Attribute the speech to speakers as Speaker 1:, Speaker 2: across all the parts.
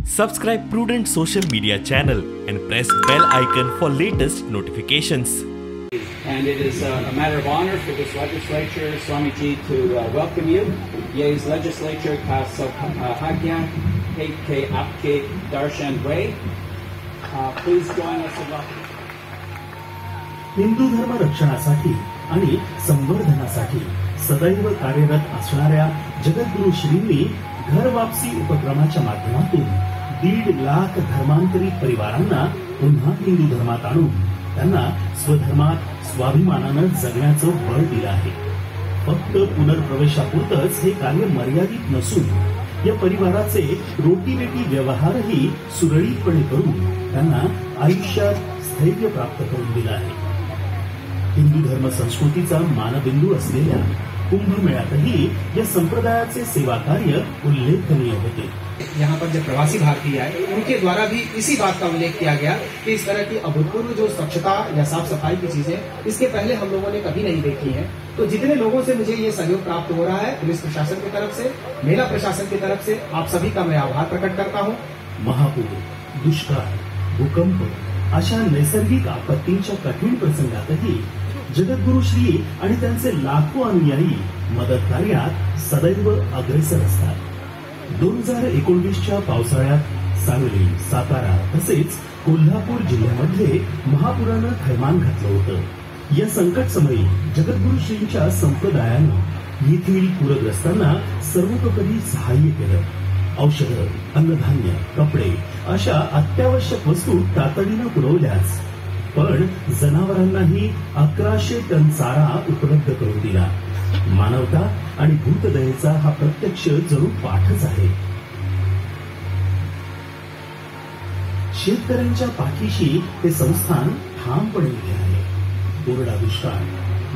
Speaker 1: Subscribe Prudent social media channel and press bell icon for latest notifications.
Speaker 2: And it is a matter of honor for this legislature, Swamiji, to welcome you. Ye's legislature ka saubhagya hai ke aapke darshan hue. Please join us in welcome.
Speaker 3: Hindu धर्म रक्षणासाठी आणि संवर्धनासाठी सदैव कार्यरत असणाऱ्या जगद्गुरु श्रींनी घर वापसी उपक्रमाच्या माध्यमातून 1.5 लाख धर्मांतरित परिवारांना पुन्हा हिंदू धर्मात आणून त्यांना स्वधर्मात स्वाभिमानानं जगण्याचं बळ दिलं आहे. फक्त पुनर्प्रवेशापुरतंच हे कार्य मर्यादित नसून या परिवाराचे रोटीबेटी व्यवहारही सुरळीतपणे करून त्यांना आयुष्यात स्थैर्य प्राप्त करून दिलं आहे. हिंदू धर्म संस्कृतीचा मानबिंदू असलेल्या कुंभमेळ्यातही या संप्रदायाचे सेवा कार्य उल्लेखनीय होते.
Speaker 4: यहाँ पर जब प्रवासी भारतीय आए उनके द्वारा भी इसी बात का उल्लेख किया गया कि इस तरह की अभूतपूर्व जो स्वच्छता या साफ सफाई की चीजें इसके पहले हम लोगों ने कभी नहीं देखी है. तो जितने लोगों से मुझे ये सहयोग प्राप्त हो रहा है, पुलिस प्रशासन की तरफ से, मेला प्रशासन की तरफ से, आप सभी का मैं आभार प्रकट करता हूँ.
Speaker 3: महापूर, दुष्काळ, भूकंप अशा नैसर्गिक आपत्तींच्या कठीण प्रसंगातही जगद्गुरु श्री आणि त्यांचे लाखो अनुयायी मदत कार्यात सदैव अग्रेसर असतात. 2019च्या पावसाळ्यात सांगली, सातारा तसेच कोल्हापूर जिल्ह्यामध्ये महापुरानं थैमान घातलं होतं. या संकट समयी जगद्गुरु श्रींच्या संप्रदायानं येथील पूरग्रस्तांना सर्वतोपरी सहाय्य केलं. औषधं, अन्नधान्य, कपडे अशा अत्यावश्यक वस्तू तातडीनं पुरवल्याच, पण जनावरांनाही 1100 टन चारा उपलब्ध करून दिला. मानवता आणि भूतदयेचा हा प्रत्यक्ष जणू पाठच आहे. शेतकऱ्यांच्या पाठीशी हे संस्थान ठामपणे उभे आहे. कोरडा दुष्काळ,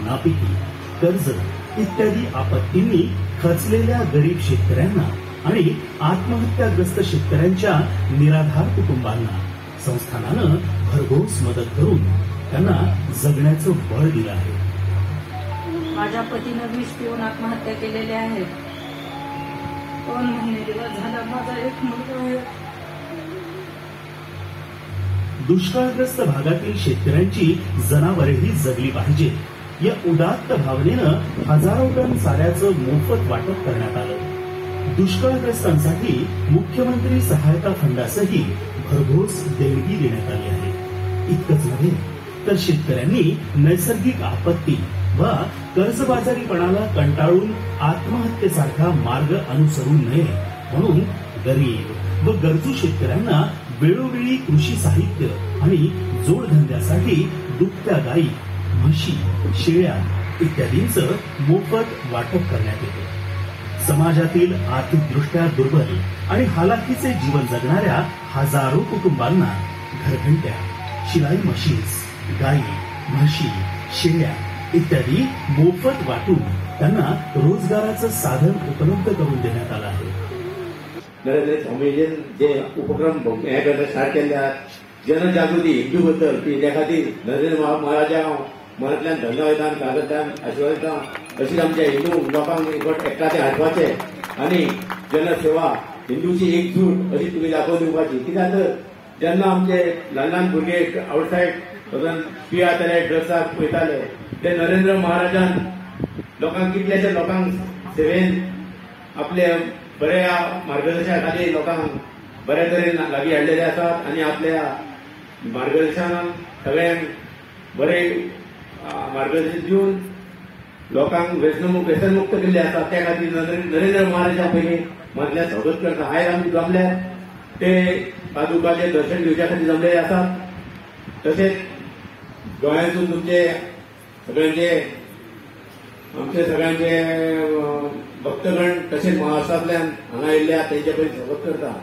Speaker 3: नापिकी, कर्ज इत्यादी आपत्तींनी खचलेल्या गरीब शेतकऱ्यांना आणि आत्महत्याग्रस्त शेतकऱ्यांच्या निराधार कुटुंबांना संस्थानानं भरघोस मदत करून त्यांना जगण्याचं बळ दिलं आहे.
Speaker 5: माझ्या पतीनं विष पिऊन आत्महत्या केलेली आहे. 2 महिने दिवस झाला, माझा एक मुलगा आहे.
Speaker 3: दुष्काळग्रस्त भागातील शेतकऱ्यांची जनावरेही जगली पाहिजे या उदात्त भावनेनं हजारो टन चाऱ्याचं मोफत वाटप करण्यात आलं. दुष्काळग्रस्तांसाठी मुख्यमंत्री सहायता फंडासही भरघोस देणगी देण्यात आली आहे. इतकंच नव्हे तर शेतकऱ्यांनी नैसर्गिक आपत्ती व कर्जबाजारीपणाला कंटाळून आत्महत्येसारखा मार्ग अनुसरू नये म्हणून गरीब व गरजू शेतकऱ्यांना वेळोवेळी कृषी साहित्य आणि जोडधंद्यासाठी दुभत्या गायी, म्हशी, शेळ्या इत्यादींचं मोफत वाटप करण्यात येतं. समाजातील आर्थिकदृष्ट्या दुर्बल आणि हालाखीचे जीवन जगणाऱ्या हजारो कुटुंबांना घरघंट्या, शिलाई मशीन्स, गायी, म्हशी, शेळ्या इत्यादी मोफत वाटून त्यांना रोजगाराचं साधन उपलब्ध करून देण्यात आलं आहे.
Speaker 6: नरेंद्र स्वामीजीन जे उपक्रम हे करता स्टार्ट केल्ले आहात, जनजागृती हिंदू बद्दल ती त्या खातीर नरेंद्र महाराजा मनांतल्यान धन्यवाद दिता, कागदान आशिर्वाद दिता. अशीच आमच्या हिंदू लोकांक एकठांय हाडपाचें आनी जनसेवा, हिंदूची एकजूट अशी तुमी दाखोवन दिवपाची. कित्याक तर जेन्ना आमचे ल्हान ल्हान भुरगे आवटसायड वचून पियाताले, ड्रग्साक वयताले, ते नरेंद्र महाराजान लोकांक कितल्याशा लोकांक सेवेन आपले बऱ्या मार्गदर्शना खातीर लोकांक बऱ्या तरेन लागीं हाडलेले आसात आनी आपल्या मार्गदर्शनान सगळ्यांक बरें मार्गदर्शन दिवन लोकांक व्यसनमुक्त केल्ले आसा. त्या खातीर नरेंद्र महाराजा पयलीं मदल्यान स्वागत करता. आयज आमी जमल्यात ते पादुकाचें दर्शन घेवच्या खातीर जमलेले आसात. तशेंच गोंयांतून तुमचे सगळ्यांचे, आमचे सगळ्यांचे भक्तगण तशेंच महाराष्ट्रांतल्यान हांगा आयिल्ले आसा तेंचे पयलीं स्वागत करता.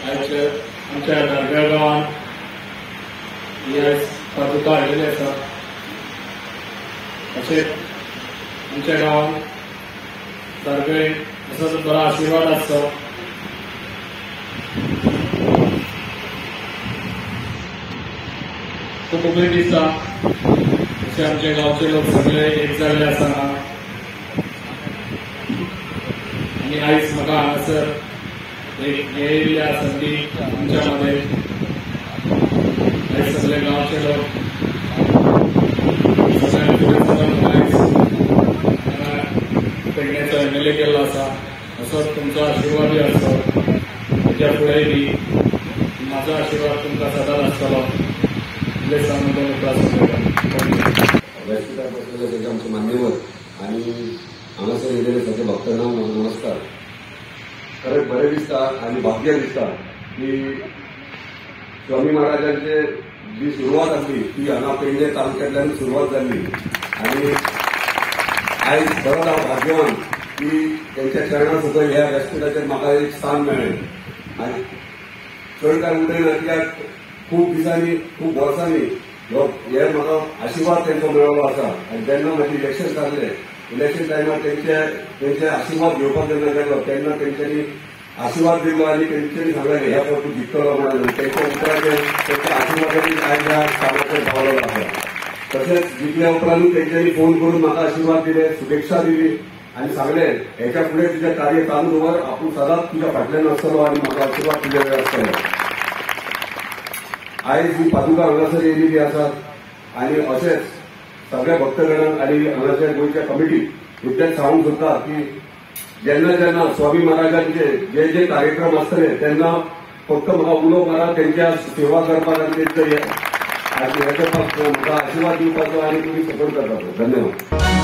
Speaker 7: आयज आमच्या धारगळ गांवांत ही आयज पादुका हाडिल्ली आसा. तशेंच आमच्या गांवांत धारगळे असो बरो आशिर्वाद आसचो. खूब उमेद दिसता अशे आमच्या गांवचे लोक सगळे एक जाल्ले आसा आनी आयज म्हाका हांगासर एक मेळिल्ल्या संदी तुमच्या मध्ये हे सगळे गांवचे लोक सगळ्यांनी फुडें सरून आयज पेडणेचो एमएलए केल्लो आसा. असोच तुमचो आशिर्वादूय आसलो, हेज्या फुडेंय बी म्हाजो आशिर्वाद तुमकां सदांच आसतलो. इतलें सांगून दोन उतरां सोंपयतां.
Speaker 8: व्यासपीठार बसलेले सगळे आमचे मान्यवर आनी हांगासर येयलेले सगळे भक्तगणांक म्हजो नमस्कार. खरें बरें दिसता आनी भाग्य दिसता की स्वामी महाराजांचे जी सुरवात आसली ती हांगा पेडणे तालुक्यांतल्यान सुरवात जाल्ली आनी आयज खरोच हांव भाग्यवान की तेंच्या चरणा सकयल ह्या व्यासपीठाचेर म्हाका एक स्थान मेळ्ळें. आनी चड कांय उलयना कित्याक खूब दिसांनी खूब वर्सांनी हे म्हाका आशिर्वाद तेंचो मेळ्ळो आसा. आनी जेन्ना म्हाजें इलेक्शन जाल्लें, इलेक्शन टायमार तेंचे आशिर्वाद घेवपाक जेन्ना गेलो तेन्ना तेंच्यांनी आशिर्वाद दिलो आनी तेंच्यांनी सांगलें ह्या फावट तूं जिखतलो म्हणून. तेंच्या उतराचेर तेंच्या आशिर्वादांनी आयज ह्या स्थानाचेर पावलेलो आसा. तशेंच जिखल्या उपरांतूय तेंच्यांनी फोन करून म्हाका आशिर्वाद दिले, शुभेच्छा दिली आनी सांगलें हेच्या फुडें तुजें कार्य चालू दवर, आपूण सदांच तुज्या फाटल्यान आसतलो आनी म्हाका आशिर्वाद तुज्या वेळ आसतलो. आयज ही पादुका हांगासर येयलेली आसात आनी अशेंच सगळ्या भक्तगणांक आनी हांगासर गोंयच्या कमिटीक इतलेंच सांगूंक सोदता की जेन्ना जेन्ना स्वामी महाराजांचे जे जे कार्यक्रम आसतले तेन्ना फक्त म्हाका उलो मारा, तेंच्या सेवा करपाक आनी तेंचो हे करपाक म्हाका आशिर्वाद दिवपाचो आनी तुमी सपोर्ट करपाचो. धन्यवाद.